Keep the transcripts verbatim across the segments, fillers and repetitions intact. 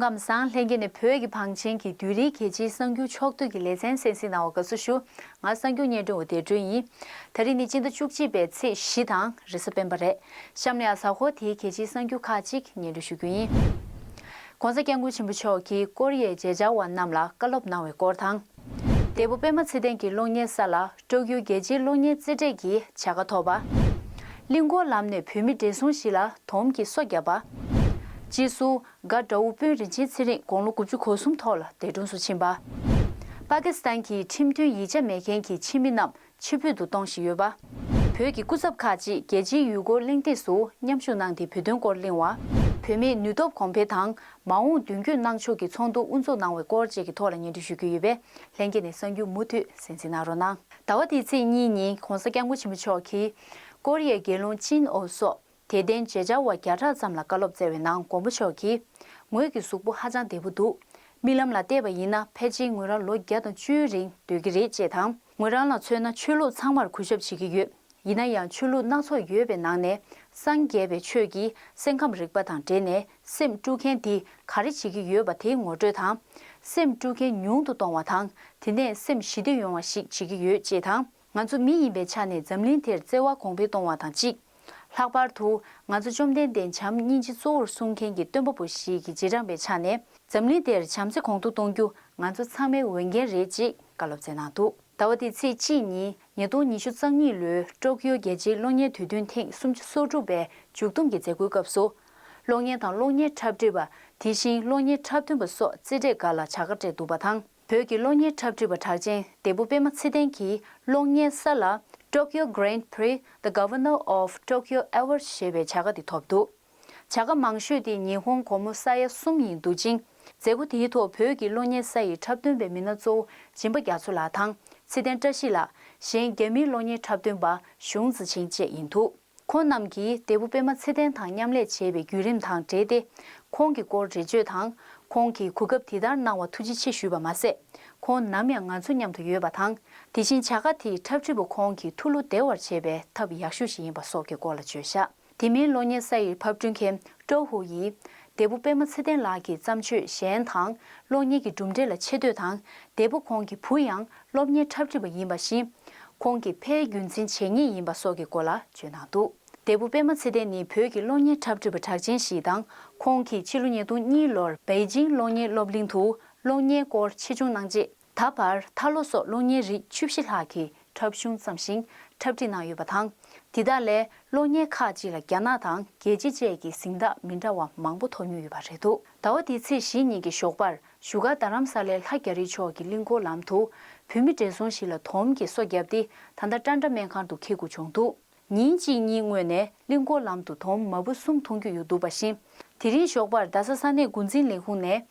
ལམ་སང་ལྷན་རྒྱས་ནས་བོད་ཀྱི་བང་ཆེན་གྱི་བདུད་རིའི་རྒྱལ་སྤྱིའི་གསར་འགྱུར་ཕྱོགས་བསྡུས་ཀྱི་ལེ་ཚན་གསན་གཟིགས་གནང་བར་དགའ་བསུ་ཞུ། ང་གསར་འགྱུར་སྙན་སྒྲོན་པ་བདེ་སྒྲོན་ཡིན། ད་རིང་ནི་སྤྱི་ཟླ་བཅུ་གཅིག་པའི་ཚེས་བཞི་དང་རེས་གཟའ་སྤེན་པ་རེད། གཤམ་ལ་ཡང་གཟའ་འཁོར་དེའི་རྒྱལ་སྤྱིའི་གསར་འགྱུར་ཁག་ཅིག་སྙན་སྒྲོན་ཞུ་རྒྱུ་ཡིན། ༸གོང་ས་༸སྐྱབས་མགོན་ཆེན་པོ་མཆོག་གིས་ཀོ་རི་ཡའི་མཇལ་བཅར་བ་རྣམས་ལ་བཀའ་སློབ་གནང་བའི་སྐོར་དང་། འདས་པོ་པད་མ་ཚེ་བརྟན་གྱི་གློག་བརྙན་ས་ལ་ཀྲོ་ཀིའོ་རྒྱལ་སྤྱིའི་གློག་བརྙན་རྩེད་གྲས་ཀྱི་བྱ་དགའ་ཐོབ་པ། གླིང་སྐོར་ལམ་ནས་བོད་མི་བགྲེས་སོང་ཞིག་ལ་དོམ་གྱིས་སོ་བརྒྱབ་པ། སྤྱི་ཟུར་དགའ་དགྲ་བོ་དཔོན་རིན་ཆེན་ཚེ་རིང་དགུང་ལོ་དགུ་བཅུ་གོ་གསུམ་ཐོག་ལ་འདས་གྲོངས་སུ་ཕྱིན་པ། པ་ཀི་སི་ཐན་གྱི་ཁྲིམས་མཐུན་ཡིག་ཆ་མེད་མཁན་གྱི་ཕྱི་མི་རྣམས་ཕྱིར་འབུད་དུ་གཏོང་བཞིན་ཡོད་པ། བོད་ཀྱི་སྐུ་ཚབ་ཁག་ཅིག་རྒྱལ་སྤྱིའི་ཡུལ་སྐོར་གླེང་སྟེགས་སུ་མཉམ་ཞུགས་གནང་སྟེ་བོད་དོན་སྐོར་གླེང་བ། བོད་མིའི་ནུས་སྟོབས་གོང་འཕེལ་དང་མ་འོངས་མདུན་སྐྱོད་གནང་ཕྱོགས་ཀྱི་ཚོགས་འདུ་དབུ་འཛུགས་གནང་བའི་སྐོར་བཅས་ཀྱི་ཐོག་ལ་སྙན་སྒྲོན་ཞུ་རྒྱུ་ཡོད་པས། ལྷན་རྒྱས་ནས་གསར་འགྱུར་མུ་མཐུད་གསན་གཟིགས་གནང་རོགས་གནང་། ཟླ་བ་འདིའི་ཚེས་གཉིས་ཉིན་༸གོང་ས་༸སྐྱབས་མགོན་ཆེན་པོ་མཆོག་གིས་ཀོ་རི་ཡའི་རྒྱལ་ཡུམ་ཅིན་ཨོ་སོགས་དད་ལྡན་མཇལ་བཅར་བ་བརྒྱ་ཕྲག་ཙམ་ལ་བཀའ་སློབ་སྩལ་བའི་ནང་མགོན་པོ་མཆོག་གིས། ངོས་ཀྱི་གཟུགས་པོ་ཧ་ཅང་བདེ་པོ་འདུག་རྨི་ལམ་ལ་བལྟས་པ་ཡིན་ན་ཕལ་ཆེར་ངོས་རང་ལོ་བརྒྱ་དང་བཅུའི་རིང་སྡོད་ཀྱི་རེད་ཅེས་དང་། ངོས་རང་ལ་མཚོན་ན་ཆོས་ལུགས་ཚང་མར་གུས་ཞབས་བྱེད་ཀྱི་ཡོད། ཡིན་ན་ཡང་ཆོས་ལུགས་སྣ་ཚོགས་ཡོད་པའི་ནང་ནས་སངས་རྒྱས་པའི་ཆོས་ཀྱིས་སེམས་ཁམས་རིག་པ་དང་འབྲེལ་ནས་སེམས་དཀྲུག་མཁན་དེ་ག་རེ་བྱེད་ཀྱི་ཡོད་པ་དེའི་ངོ་སྤྲོད་དང་། སེམས་དཀྲུག་མཁན་ཉུང་དུ་གཏོང་བ་དང་དེ་ནས་སེམས་ཞི་བདེ་ཡོང་བ་ཞིག་བྱེད་ཀྱི་ཡོད་ཅེས་དང་། ང་ཚོ་མི་ཡིན་པའི་ཆ་ནས་འཛམ་གླིང་དེར་བརྩེ་བ་གོང་འཕེལ་གཏོང་བ་དང་གཅིག་ལྷག་པར་དུ་ང་ཚོ་བཅོམ་ལྡན་འདས་བྱམས་སྙིང་རྗེ་གཙོ་བོར་གསུང་མཁན་གྱི་སྟོན་པ་པོ་ཞིག་གི་རྗེས་འབྲང་པའི་ཆ་ནས་འཛམ་གླིང་དེར་བྱམས་བརྩེ་གོང་དུ་གཏོང་རྒྱུ་ང་ཚོ་ཚང་མའི་འོས་འགན་རེད་ཅེས་བཀའ་སློབ་སྩལ་གནང་འདུག་ཟླ་བ་འདིའི་ཚེས་གཅིག་ཉིན་ཉིས་སྟོང་ཉི་ཤུ་རྩ་གཉིས་ལོའི་ཀྲོ་ཀིའོ་རྒྱལ་སྤྱིའི་གློག་བརྙན་དུས་སྟོན་ཐེངས་སུམ་ཅུ་སོ་དྲུག་པའི་མཇུག་བསྡོམས་ཀྱི་མཛད་སྒོའི་སྐབས་སུ། གློག་བརྙན་དང་གློག་བརྙན་འཁྲབ་ཁྲིད་པ། དེ་བཞིན་གློག་བརྙན་འཁྲབ་སྟོན་པ་སོགས་རྩེད་གྲས་འགའ་ལ་བྱ་དགའ་སྤྲད་འདུག་པ་དང་། བོད་ཀྱི་གློག་བརྙན་འཁྲབ་ཁྲིད་པ་གྲགས་ཅན་འདས་པོ་པད་མ་ཚེ་བརྟན་གྱིས་གློག་བརྙན་ས་ལ་Tokyo Grand Prix The Governor of Tokyo Award ཞེས་པའི་བྱ་དགའ་དེ་ཐོབ་འདུག་བྱ་དགའ་མང་ཤོས་དེ་ཉི་ཧོང་སྒོར་མོ་ས་ཡ་གསུམ་ཡིན་འདུག་ཅིང་། མཛད་སྒོ་དེའི་ཐོག་བོད་ཀྱི་གློག་བརྙན་ས་ཡི་འཁྲབ་སྟོན་པའི་མི་སྣ་གཙོ་བོ་སྦྱིན་པ་རྒྱ་མཚོ་ལགས་དང་། ཚེ་བརྟན་བཀྲ་ཤིས་ལགས། གཞན་རྒྱ་མིའི་གློག་བརྙན་འཁྲབ་སྟོན་པ་ཞུང་ཙི་ཆིང་བཅས་ཡིན་འདུག་ཁོང་རྣམས་ཀྱིས་འདས་པོ་པད་མ་ཚེ་བརྟན་དང་མཉམ་ལས་བྱས་པའི་བརྒྱུད་རིམ་དང་འབྲེལ་ཏེ། ཁོང་གི་སྐོར་འགྲེལ་བརྗོད་དང་། ཁོང་གིས་གོ་སྐབས་དེ་ལྟར་གནང་བར་ཐུགས་རྗེ་ཆེ་ཞུས་པ་མ་ཟད། ཁོང་ནམ་ཡང་ང་ཚོ་མཉམ་དུ་ཡོད་པ་དང་། དེ་བཞིན་བྱ་དགའ་དེས་འཁྲབ་ཁྲིད་པ་ཁོང་གི་ཐུགས་བློ་བདེ་བར་བྱེད་པའི་ཐབས་ཡག་ཤོས་ཤིག་ཡིན་པ་སོགས་ཀྱི་སྐོར་ལ་བརྗོད་བཞག་དེ་མིན་གློག་བརྙན་ས་ཡི་ཕབ་སྐྲུན་མཁན་ཀྲོ་ཧུ་ཡིས། འདས་པོ་པད་མ་ཚེ་བརྟན་ལགས་ཀྱི་བརྩམས་ཆོས་གཞན་དང་། གློག་བརྙན་གྱི་གྲུབ་འབྲས་ལ་ཆེ་བསྟོད་དང་། འདས་པོ་ཁོང་གི་བུ་ཡང་། སློབ་གཉེར་འཁྲབ་ཁྲིད་པ་ཡིན་པ་བཞིན། ཁོང་གི་ཕའི་རྒྱུན་འཛིན་བྱེད་མཁན་ཡིན་པ་སོགས་ཀྱི་སྐོར་ལ་བརྗོད་གནང་འདུག་འདས་པོ་པད་མ་ཚེ་བརྟན་ནི་བོད་ཀྱི་གློག་བརྙན་འཁྲབ་ཁྲིད་པ་གྲགས་ཅན་ཞིག་དང་། ཁོང་གིས་ཕྱི་ལོ་ཉིས་སྟོང་གཉིས་ལོར་པེ་ཅིང་གློག་བརྙན་སློབ་གླིང་དུ་གློག་བརྙན་སྐོར་ཆེད་སྦྱོང་གནང་རྗེས། ད་བར་ཐར་ལོ་སོགས་གློག་བརྙན་རིགས་བཅུ་བཞི་ལྷག་གི་འཁྲབ་གཞུང་བརྩམས་ཤིང་འཁྲབ་ཁྲིད་གནང་ཡོད་པ་དང་། དེ་དག་ལས་གློག་བརྙན་ཁག་ཅིག་ལ་རྒྱ་ནག་དང་རྒྱལ་སྤྱི་བཅས་ཀྱི་གཟེངས་རྟགས་མི་འདྲ་བ་མང་པོ་ཐོབ་མྱོང་ཡོད་པ་རེད་འདུག་ཟླ་བ་འདིའི་ཚེས་བཞི་ཉིན་གྱི་ཞོགས་པར། བཞུགས་སྒར་རྡ་རམ་ས་ལའི་ལྷ་རྒྱ་རི་མཆོག་གི་གླིང་སྐོར་ལམ་དུ། བོད་མི་བགྲེས་སོང་ཞིག་ལ་དོམ་གྱིས་སོ་བརྒྱབ་སྟེ། ད་ལྟ་ཀྲན་ཀྲ་སྨན་ཁང་དུ་འཁྱེར་དགོས་བྱུང་འདུག་ཉིན་གཅིག་གཉིས་སྔོན་ནས་གླིང་སྐོར་ལམ་དུ་དོམ་མ་བུ་གསུམ་མཐོང་རྒྱུ་ཡོད་འདུག་པ་བཞིན། དེ་རིང་ཞོགས་པར་རྡ་ས་ས་གནས་འགོ་འཛིན་ལས་ཁུངས་ནས།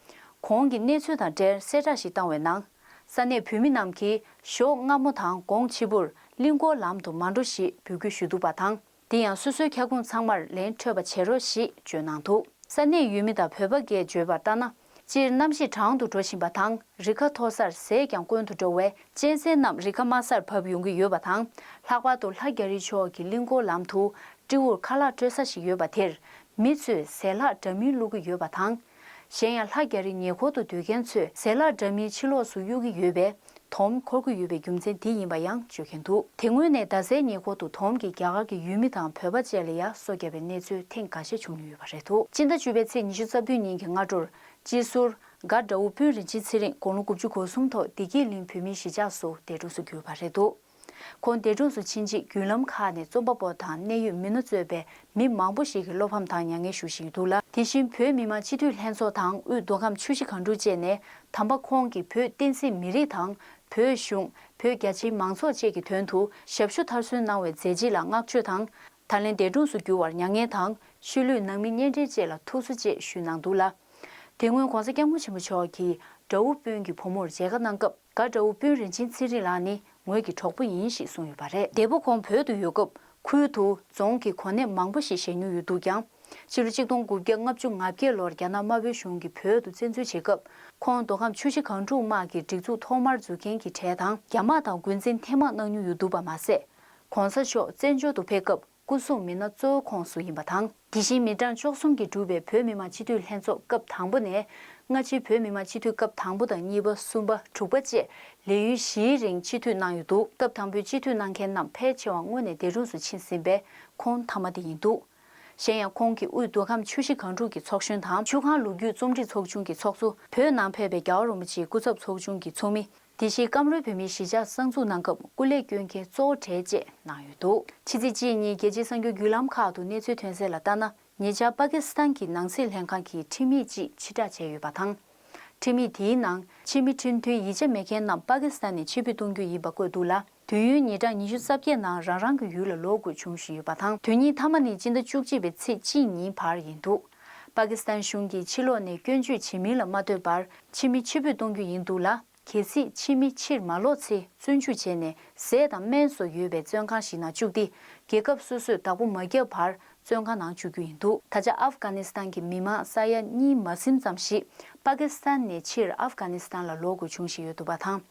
གོང་གི་གནས་ཚུལ་དང་འབྲེལ་གསལ་བསྒྲགས་ཤིག་བཏང་བའི་ནང་། ས་གནས་བོད་མི་རྣམས་ཀྱིས་ཞོགས་སྔ་མོ་དང་དགོང་ཕྱི་པོར་གླིང་སྐོར་ལམ་དུ་མ་འགྲོ་ཞེས་འབོད་སྐུལ་ཞུས་འདུག་པ་དང་། དེ་ཡང་སོ་སོའི་ཁྱབ་ཁོངས་ཚང་མར་ལན་འཕྲོད་པ་བྱེད་རོགས་ཞེས་བརྗོད་གནང་འདུག་ས་གནས་ཡུལ་མི་དང་བོད་པ་འགས་བརྗོད་པར་ལྟར་ན། སྤྱིར་གནམ་གཤིས་གྲང་དུ་འགྲོ་བཞིན་པ་དང་། རི་ཁ་མཐོ་སར་ཟས་ཀྱང་དཀོན་དུ་འགྲོ་བས། གཅན་གཟན་རྣམས་རི་ཁ་དམའ་སར་བབས་ཡོང་གི་ཡོད་པ་དང་། ལྷག་པར་དུ་ལྷ་རྒྱ་རི་མཆོག་གི་གླིང་སྐོར་ལམ་དུ། སྤྲེའུར་ཁ་ལག་སྤྲོད་ས་ཞིག་ཡོད་པ་དེར། མི་ཚོས་ཟས་ལྷག་འདྲ་མིན་བླུག་གི་ཡོད་པ་དང་། གཞན་ཡང་ལྷ་རྒྱ་རི་ཉེ་འཁོར་དུ་སྡོད་མཁན་ཚོས་ཟས་ལྷག་འདྲ་མིན་ཕྱི་ལོགས་སུ་གཡུག་གི་ཡོད་པས། དོམ་འཁོར་གྱི་ཡོད་པའི་རྒྱུ་མཚན་དེ་ཡིན་པ་ཡང་བརྗོད་མཁན་འདུག་དེ་སྔོན་ནས་རྡ་སའི་ཉེ་འཁོར་དུ་དོམ་གྱིས་རྒྱ་གར་གྱི་ཡུལ་མི་དང་བོད་པ་བཅས་ལ་ཡང་སོ་བརྒྱབ་པའི་གནས་ཚུལ་ཐེངས་འགའ་ཤས་བྱུང་མྱོང་ཡོད་པ་རེད་འདུག་སྤྱི་ཟླ་བཅུ་པའི་ཚེས་ཉི་ཤུ་རྩ་བདུན་ཉིན་གྱི་སྔ་དྲོར། སྤྱི་ཟུར་དགའ་དགྲ་བོ་དཔོན་རིན་ཆེན་ཚེ་རིང་དགུང་ལོ་དགུ་བཅུ་གོ་གསུམ་ཐོག་བདེ་སྐྱིད་གླིང་བོད་མིའི་གཞིས་ཆགས་སུ་འདས་གྲོངས་སུ་གྱུར་པ་རེད་འདུག་ཁོང་འདས་གྲོངས་སུ་ཕྱིན་རྗེས་བརྒྱུད་ལམ་ཁག་ནས་རྩོམ་པ་པོ་དང་གནད་ཡོད་མི་སྣ་གཙོས་པའི་མི་མང་པོ་ཞིག་གིས་བློ་ཕམ་དང་མྱ་ངན་ཞུ་བཞིན་འདུག་ལ། དེ་བཞིན་བོད་མི་མང་སྤྱི་འཐུས་ལྷན་ཚོགས་དང་དབུས་མདོ་ཁམས་ཆུ་བཞི་སྒང་དྲུག་བཅས་ནས་དམ་པ་ཁོང་གིས་བོད་བསྟན་སྲིད་མི་རིགས་དང་བོད་གཞུང་། བོད་རྒྱ་ཆེའི་མང་ཚོགས་བཅས་ཀྱི་དོན་དུ་ཞབས་ཞུ་མཐར་སོན་གནང་བའི་མཛད་རྗེས་ལ་བསྔགས་བརྗོད་དང་། ད་ལན་འདས་གྲོངས་སུ་གྱུར་བར་མྱ་ངན་དང་། ཤུལ་ལུས་ནང་མི་གཉེན་འབྲེལ་བཅས་ལ་ཐུགས་གསོ་བཅས་ཞུས་གནང་འདུག་ལ། དེ་སྔོན་༸གོང་ས་༸སྐྱབས་མགོན་ཆེན་པོ་མཆོག་གིས་དགྲ་བོ་དཔོན་གྱི་བུ་མོར་མཇལ་ཁ་གནང་སྐབས། དགའ་དགྲ་བོ་དཔོན་རིན་ཆེན་ཚེ་རིང་ལགས་ནི་ངོས་ཀྱི་གྲོགས་པོ་ཡིན་ཞེས་གསུངས་ཡོད་པ་རེད། འདས་པོ་ཁོང་བོད་དུ་ཡོད་སྐབས་ཁུལ་དུ་རྫོང་གི་གོ་གནས་མང་པོ་ཞིག་བཞེས་མྱོང་ཡོད་འདུག་ཀྱང་། ཕྱི་ལོ་ཆིག་སྟོང་དགུ་བརྒྱ་ལྔ་བཅུ་ང་བརྒྱད་ལོར་རྒྱ་ནག་དམར་པོའི་གཞུང་གིས་བོད་དུ་བཙན་འཛུལ་བྱེད་སྐབས། ཁོང་མདོ་ཁམས་ཆུ་བཞི་སྒང་དྲུག་དམག་གི་སྒྲིག་འཛུགས་ཐོག་མར་འཛུལ་མཁན་གྱི་གྲས་དང་། རྒྱ་དམག་དང་འགོ་འཛིན་ཐེངས་མང་གནང་མྱོང་ཡོད་འདུག་པ་མ་ཟད། ༸གོང་ས་མཆོག་བཙན་བྱོལ་དུ་ཕེབས་སྐབས། སྐུ་སྲུང་མི་སྣ་གཙོ་བོའི་ཁོངས་སུ་ཡིན་པ་དང་། དེ་བཞིན་མི་གྲངས་བཅུ་གསུམ་གྱིས་གྲུབ་པའི་བོད་མི་མང་སྤྱི་འཐུས་ལྷན་ཚོགས་སྐབས་དང་པོ་ནས་ སྔ་ཕྱིར་བོད་མི་མང་སྤྱི་འཐུས་སྐབས་དང་པོ་དང་གཉིས་པ། གསུམ་པ། དྲུག་པ་བཅས་ལས་ཡུན་བཞིའི་རིང་སྤྱི་འཐུས་གནང་ཡོད་འདུག་སྐབས་དང་པོའི་སྤྱི་འཐུས་གནང་མཁན་རྣམས་ཕལ་ཆེ་བ་དངོས་གནས་འདས་གྲོངས་སུ་ཕྱིན་ཟིན་པས་ཁོང་མཐའ་མ་དེ་ཡིན་འདུག་གཞན་ཡང་ཁོང་གིས་དབུས་མདོ་ཁམས་ཆུ་བཞི་སྒང་དྲུག་གི་ཚོགས་གཞོན་དང་། ཆུ་སྒང་ལོ་རྒྱུས་རྩོམ་སྒྲིག་ཚོགས་ཆུང་གི་ཚོགས་གཙོ། བོད་ནང་ཕེབས་པའི་རྒྱལ་བ་རིན་པོ་ཆེའི་སྐུ་ཚབ་ཚོགས་ཆུང་གི་ཚོགས་མི། དེ་བཞིན་སྐམ་རོལ་བོད་མིའི་གཞིས་ཆགས་གསར་འཛུགས་གནང་སྐབས་སྐུ་ལས་སྐྱོན་མཁན་གཙོ་བོ་གྲས་བཅས་གནང་ཡོད་འདུག་ཕྱི་ཚེས་གཅིག་ཉིན་རྒྱལ་སྤྱིའི་གསར་འགྱུར་བརྒྱུད་ལམ་ཁག་ཏུ་གནས་ཚུལ་ཐོན་གསལ་ལ་ལྟ་ན། ཉེ་ཆར་པ་ཀི་སི་ཐན་གྱི་ནང་སྲིད་ལྷན་ཁང་གིས་ཁྲིམས་ཡིག་ཅིག་ཕྱིར་བསྒྲགས་བྱས་ཡོད་པ་དང་། ཁྲིམས་ཡིག་དེའི་ནང་ཕྱི་མི་ཁྲིམས་མཐུན་ཡིག་ཆ་མེད་མཁན་རྣམས་པ་ཀི་སི་ཐན་ནས་ཕྱིར་འབུད་གཏོང་རྒྱུ་ཡིན་པ་བཀོད་འདུག་ལ། དུས་ཡུན་ཉིན་གྲངས་ཉི་ཤུ་རྩ་བརྒྱད་ནང་རང་རང་གི་ཡུལ་ལ་ལོག་དགོས་བྱུང་བཞིན་ཡོད་པ་དང་། དོན་སྙིང་མཐའ་མ་ནི་སྤྱི་ཟླ་བཅུ་གཅིག་པའི་ཚེས་གཅིག་ཉིན་བར་ཡིན་འདུག་པ་ཀི་སི་ཐན་གཞུང་གིས་ཕྱི་ལོགས་ནས་སྐྱོན་བརྗོད་བྱེད་མིན་ལ་མ་ལྟོས་པར་ཕྱི་མི་ཕྱིར་འབུད་གཏོང་རྒྱུ་ཡིན་འདུག་ལ། གལ་སྲིད་ཕྱི་མི་ཕྱིར་མ་ལོག་ཚེ་བཙོན་འཇུག་བྱས་ནས་ཟས་དང་སྨན་སོགས་ཡོད་པའི་བཙོན་ཁང་ཞིག་ནང་བཅུག་སྟེ། རྒྱལ་ཁབ་སོ་སོས་བདག་པོ་མ་བརྒྱབ་བར་བཙོན་ཁང་ནང་བཅུག་རྒྱུ་ཡིན་འདུག་ད་ཆ་ཨབ་གྷ་ནི་སི་ཐན་གྱི་མི་མང་ས་ཡ་གཉིས་མ་ཟིན་ཙམ་ཞིག་པ་ཀི་སི་ཐན་ནས་ཕྱིར་ཨབ་གྷ་ནི་སི་ཐན་ལ་ལོག་དགོས་བྱུང་བཞིན་ཡོད་འདུག་པ་དང་།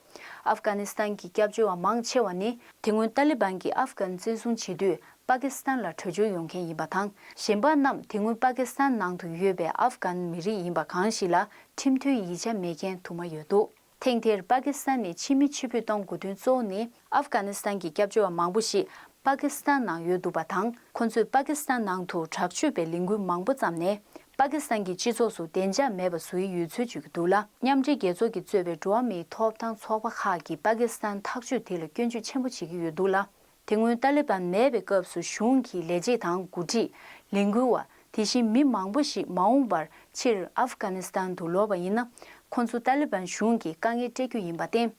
ཨབ་གྷ་ནི་སི་ཐན་གྱི་སྐྱབས་བཅོལ་བ་མང་ཆེ་བ་ནི་དེ་སྔོན་ཏཱ་ལི་བན་གྱིས་ཨབ་གྷན་བཙན་བཟུང་བྱེད་དུས་པ་ཀི་སི་ཐན་ལ་བྲོས་བྱོལ་ཡོང་མཁན་ཡིན་པ་དང་། གཞན་པ་རྣམས་དེ་སྔོན་པ་ཀི་སི་ཐན་ནང་དུ་ཡོད་པའི་ཨབ་གྷན་མི་རིགས་ཡིན་པ་གང་ཞིག་ལ་ཁྲིམས་མཐུན་ཡིག་ཆ་མེད་མཁན་དུ་མ་ཡོད་འདུག་ཐེངས་འདིར་པ་ཀི་སི་ཐན་ནས་ཕྱི་མི་ཕྱིར་འབུད་གཏོང་དགོས་དོན་གཙོ་བོ་ནི། ཨབ་གྷ་ནི་སི་ཐན་གྱི་སྐྱབས་བཅོལ་བ་མང་པོ་ཞིག་པ་ཀི་སི་ཐན་ནང་ཡོད་འདུག་པ་དང་། ཁོ་ཚོས་པ་ཀི་སི་ཐན་ནང་དུ་དྲག་སྤྱོད་པའི་ལས་འགུལ་མང་པོ་བརྩམས་ནས། པ་ཀི་སི་ཐན་གྱི་སྤྱི་ཚོགས་སུ་བདེ་འཇགས་མེད་པ་བཟོ་ཡི་ཡོད་ཚུལ་བརྗོད་ཀྱི་འདུག་ལ། མཉམ་འབྲེལ་རྒྱལ་ཚོགས་ཀྱིས་གཙོས་པའི་འགྲོ་བ་མིའི་ཐོབ་ཐང་ཚོགས་པ་ཁག་གིས་པ་ཀི་སི་ཐན་ཐག་གཅོད་དེ་ལ་སྐྱོན་བརྗོད་ཆེན་པོ་བྱེད་ཀྱི་ཡོད་འདུག་ལ། དེ་སྔོན་ཏཱ་ལི་བན་མེད་པའི་སྐབས་སུ་གཞུང་གི་ལས་བྱེད་དང་འགོ་ཁྲིད། ལས་འགུལ་བ། དེ་བཞིན་མི་མང་པོ་ཞིག་མ་འོངས་པར་ཕྱིར་ཨབ་གྷ་ནི་སི་ཐན་དུ་ལོག་པ་ཡིན་ན། ཁོ་ཚོ་ཏཱ་ལི་བན་གཞུང་གིས་དཀའ་ངལ་སྤྲད་རྒྱུ་ཡིན་པར་བརྟེན།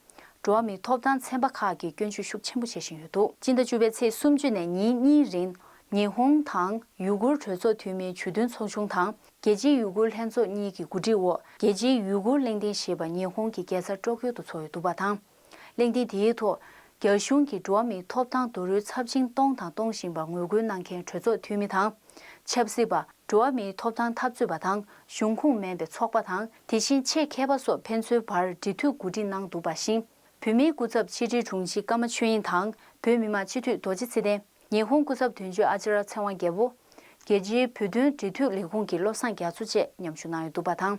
འགྲོ་བ་མིའི་ཐོབ་ཐང་ཚན་པ་ཁག་གིས་སྐྱོན་བརྗོད་ཤུགས་ཆེན་པོ་བྱེད་བཞིན་ཡོད་འདུག་སྤྱི་ཟླ་བཅུ་པའི་ཚེས་སུམ་ཅུ་ནས་ཉིན་གཉིས་རིང་ཉི་ཧོང་དང་ཡུ་གུར་གྲོས་ཚོགས་འཐུས་མིའི་ཇུས་འདོན་ཚོགས་ཆུང་དང་རྒྱལ་སྤྱིའི་ཡུ་གུར་ལྷན་ཚོགས་གཉིས་ཀྱི་གོ་སྒྲིག་འོག་རྒྱལ་སྤྱིའི་ཡུ་གུར་གླེང་སྟེགས་ཞེས་པ་ཉི་ཧོང་གི་རྒྱལ་ས་ཀྲོ་ཀིའོ་དུ་ཚོགས་ཡོད་འདུག་པ་དང་། གླེང་སྟེགས་དེའི་ཐོག་རྒྱ་གཞུང་གིས་འགྲོ་བ་མིའི་ཐོབ་ཐང་རྡོག་རོལ་ཚབས་ཆེན་གཏོང་དང་གཏོང་བཞིན་པར་ངོ་རྒོལ་གནང་མཁན་གྲོས་ཚོགས་འཐུས་མི་དང་། ཆབ་སྲིད་པ། འགྲོ་བ་མིའི་ཐོབ་ཐང་འཐབ་རྩོད་པ་དང་གཞུང་ཁོངས་མིན་པའི་ཚོགས་པ་དང་དེ་བཞིན་ཆེད་མཁས་པ་སོགས་ཕན་ཚུན་བར་འབྲེལ་མཐུད་གོ་སྒྲིག་གནང་འདུག་པ་བཞིན། བོད་མིའི་སྐུ་ཚབ་ཕྱི་དྲིལ་དྲུང་ཆེ་ཀརྨ་ཆོས་དབྱིངས་དང་བོད་མི་མང་སྤྱི་འཐུས་རྡོ་རྗེ་ཚེ་བརྟན། ཉི་ཧོང་སྐུ་ཚབ་དོན་གཅོད་ཨ་ཅཱརྱ་ཚེ་དབང་རྒྱལ་པོ། རྒྱལ་སྤྱིའི་བོད་དོན་འབྲེལ་མཐུད་ལས་ཁུངས་ཀྱི་བློ་བཟང་རྒྱ་མཚོ་བཅས་མཉམ་ཞུགས་གནང་ཡོད་འདུག་པ་དང་།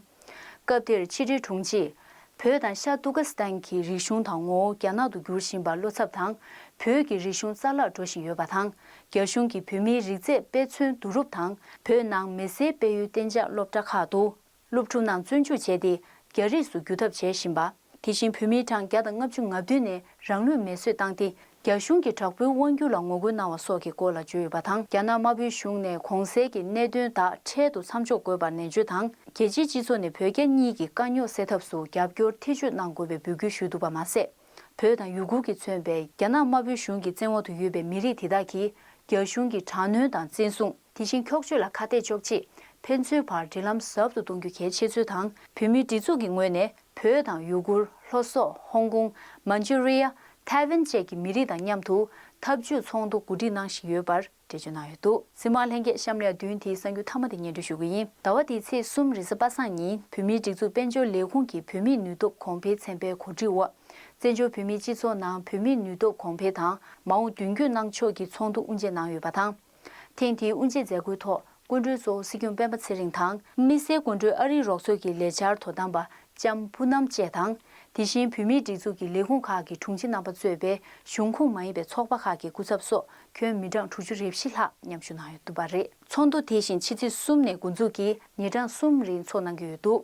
སྐབས་དེར་ཕྱི་དྲིལ་དྲུང་ཆེས། བོད་དང་ཤར་ཏུར་ཀི་སི་ཐན་གྱི་རིག་གཞུང་དང་ངོ་བོ་རྒྱ་ནག་ཏུ་བསྒྱུར་བཞིན་པར་བློ་འཚབ་དང་། བོད་ཀྱི་རིག་གཞུང་རྩ་བརླག་འགྲོ་བཞིན་ཡོད་པ་དང་། རྒྱ་གཞུང་གིས་བོད་མིའི་རིག་རྩལ་དཔེ་མཚོན་བསྡུ་རུབ་དང་། བོད་ནང་མི་སེར་སྤེལ་ཡུལ་གཏན་འཇགས་སློབ་གྲྭ་ཁག་ཏུ། སློབ་ཕྲུག་རྣམས་བཙོན་འཇུག་བྱས་ཏེ། རྒྱ་རིགས་སུ་བསྒྱུར་ཐབས་བྱེད་བཞིན་པ། དེ་བཞིན་བོད་མིའི་གྲངས་བརྒྱ་དང་ལྔ་བཅུ་ང་བདུན་ནས་རང་ལུས་མེ་གསོད་བཏང་སྟེ། རྒྱ་གཞུང་གི་དྲག་པོའི་དབང་སྒྱུར་ལ་ངོ་རྒོལ་གནང་བ་སོགས་ཀྱི་སྐོར་ལ་བརྗོད་ཡོད་པ་དང་། རྒྱ་ནག་དམར་པོའི་གཞུང་ནས་གོང་གསལ་གྱི་གནད་དོན་དག་འཕྲལ་དུ་མཚམས་འཇོག་དགོས་པར་ནན་བརྗོད་དང་། རྒྱལ་སྤྱིའི་སྤྱི་ཚོགས་ནས་བོད་རྒྱ་གཉིས་ཀྱི་དཀའ་རྙོག་སེལ་ཐབས་སུ་རྒྱབ་སྐྱོར་ཐེ་བྱུས་གནང་དགོས་པའི་འབོད་སྐུལ་ཞུས་འདུག་པ་མ་ཟད། བོད་དང་ཡུ་གུར་གྱིས་མཚོན་པའི་རྒྱ་ནག་དམར་པོའི་གཞུང་གི་བཙན་འོག་ཏུ་ཡོད་པའི་མི་རིགས་དེ་དག་གིས་རྒྱ་གཞུང་གི་དྲག་གནོན་དང་བཙན་བཟུང་། དེ་བཞིན་འཁྱོག་བརྗོད་ལ་ཁ་གཏད་གཅོག་ཆེད། ཕན་ཚུན་བར་འབྲེལ་ལམ་ཟབ་ཏུ་གཏོང་རྒྱུ་གལ་ཆེ་ཚུལ་དང་། བོད་མིའི་སྒྲིག་འཛུགས་ཀྱི་ངོས་ནས། བོད་དང་ཡུ་གུར། ལྷོ་སོག་ཧོང་ཀོང་། མན་ཇུ་རི་ཡ། ཐའེ་ཝན་བཅས་ཀྱི་མི་རིགས་དང་མཉམ་དུ་འཐབ་ཇུས་ཚོགས་འདུ་གོ་སྒྲིག་གནང་བཞིན་ཡོད་པར་འགྲེལ་བརྗོད་གནང་ཡོད་འདུག་གཟིགས་མོ་བ་ལྷན་རྒྱས། གཤམ་ལ་ཡང་བདུན་དེའི་གསར་འགྱུར་མཐའ་མ་དེ་སྙན་སྒྲོན་ཞུ་གི་ཡིན། ཟླ་བ་འདིའི་ཚེས་གསུམ་རེས་གཟའ་པ་སངས་ཉིན་བོད་མིའི་སྒྲིག་འཛུགས་དཔལ་འབྱོར་ལས་ཁུངས་ཀྱི་བོད་མིའི་ནུས་སྟོབས་གོང་འཕེལ་ཚན་པའི་གོ་སྒྲིག་འོག་བཙན་བྱོལ་བོད་མིའི་སྤྱི་ཚོགས་ནང་བོད་མིའི་ནུས་སྟོབས་གོང་འཕེལ་དང་མ་འོངས་མདུན་སྐྱོད་གནང་ཕྱོགས་ཀྱི་ཚོགས་འདུ་དབུ་འབྱེད་གནང་ཡོད་པ་དང་། ཐེངས་དེའི་དབུ་འབྱེད་མཛད་སྒོའི་ཐོག་སྐུ་མགྲོན་གཙོ་བོ་སྲིད་སྐྱོང་སྤེན་པ་ཚེ་རིང་དང་། དམིགས་བསལ་སྐུ་མགྲོན་ཨ་རིའི་རོགས་ཚོགས་ཀྱི་ལས་འཆར་དོ་དམ་པ་ལྕམ་པུ་ནམ་བཅས་དང་། དེ་བཞིན་བོད་མིའི་སྒྲིག་འཛུགས་ཀྱི་ལས་ཁུངས་ཁག་གི་དྲུང་ཆེ་རྣམ་པ་གཙོས་པའི་གཞུང་ཁོངས་མ་ཡིན་པའི་ཚོགས་པ་ཁག་གི་སྐུ་ཚབ་སོགས་ཁྱོན་མི་གྲངས་དྲུག་ཅུ་རེ་བཞི་ལྷག་མཉམ་ཞུགས་གནང་ཡོད་འདུག་པ་རེད། ཚོགས་འདུ་དེ་བཞིན་ཕྱི་ཚེས་གསུམ་ནས་འགོ་འཛུགས་ཀྱིས་ཉིན་གྲངས་གསུམ་རིང་ཚོགས་གནང་གི་ཡོད་འདུག་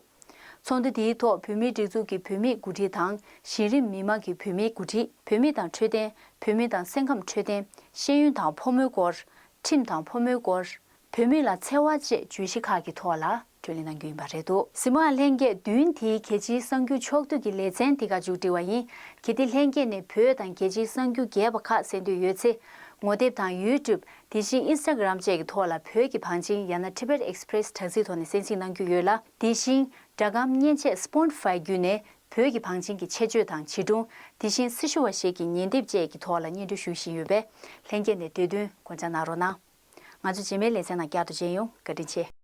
ཚོགས་འདུ་དེའི་ཐོག་བོད་མིའི་སྒྲིག་འཛུགས་ཀྱི་བོད་མིའི་འགོ་ཁྲིད་དང་གཞི་རིམ་མི་མང་གི་བོད་མིའི་འགོ་ཁྲིད། བོད་མི་དང་འཕྲོད་བསྟེན། བོད་མི་དང་སེམས་ཁམས་འཕྲོད་བསྟེན། ཤེས་ཡོན་དང་ཕོ་མོའི་སྐོར། ཁྲིམས་དང་ཕོ་མོའི་སྐོར། བོད་མི་ལ་འཚེ་བ་བཅས་བརྗོད་གཞི་ཁག་གི་ཐོག་ལ་གྲོས་གླེང་གནང་རྒྱུ་ཡིན་པ་རེད་འདུག་གཟིགས་མོ་བ་ལྷན་རྒྱས། བདུན་དེའི་གལ་ཆེའི་གསར་འགྱུར་ཕྱོགས་བསྡུས་ཀྱི་ལེ་ཚན་འདི་ག་མཇུག་སྒྲིལ་བ་ཡིན། གལ་ཏེ་ལྷན་རྒྱས་ནས་བོད་དང་རྒྱལ་སྤྱིའི་གསར་འགྱུར་རྒྱས་པ་ཁག་གསན་འདོད་ཡོད་ཚེ། ངོ་དེབ་དང་ཡུ་ཊུབ། དེ་བཞིན་ཨིན་སི་ཊ་གྷི་རམ་བཅས་ཀྱི་ཐོག་ལ་བོད་ཀྱི་བང་ཆེན་ཡང་ན་Tibet Express དྲ་ཚིགས་ཐོག་ནས་གསན་གཟིགས་གནང་རྒྱུ་ཡོད་ལ། དེ་བཞིན་སྒྲ་སྒམ་མཉེན་ཆས་Spotify བརྒྱུད་ནས་བོད་ཀྱི་བང་ཆེན་གྱི་ཆེད་བརྗོད་དང་བྱིས་སྒྲུང་། དེ་བཞིན་སྲི་ཞུ་བ་ཞིག་གི་ཉན་དེབ་བཅས་ཀྱི་ཐོག་ལ་སྙན་སྒྲོན་ཞུ་བཞིན་ཡོད་པས། ལྷན་རྒྱས་ནས་བདེ་དོན་སྒོ་འཇགས་གནང་རོགས་གནང་། ང་ཚོ་རྗེས་མའི་ལེ་ཚན་ནང་བསྐྱར་དུ་མཇལ་ཡོང་། བཀའ་དྲིན་ཆེ།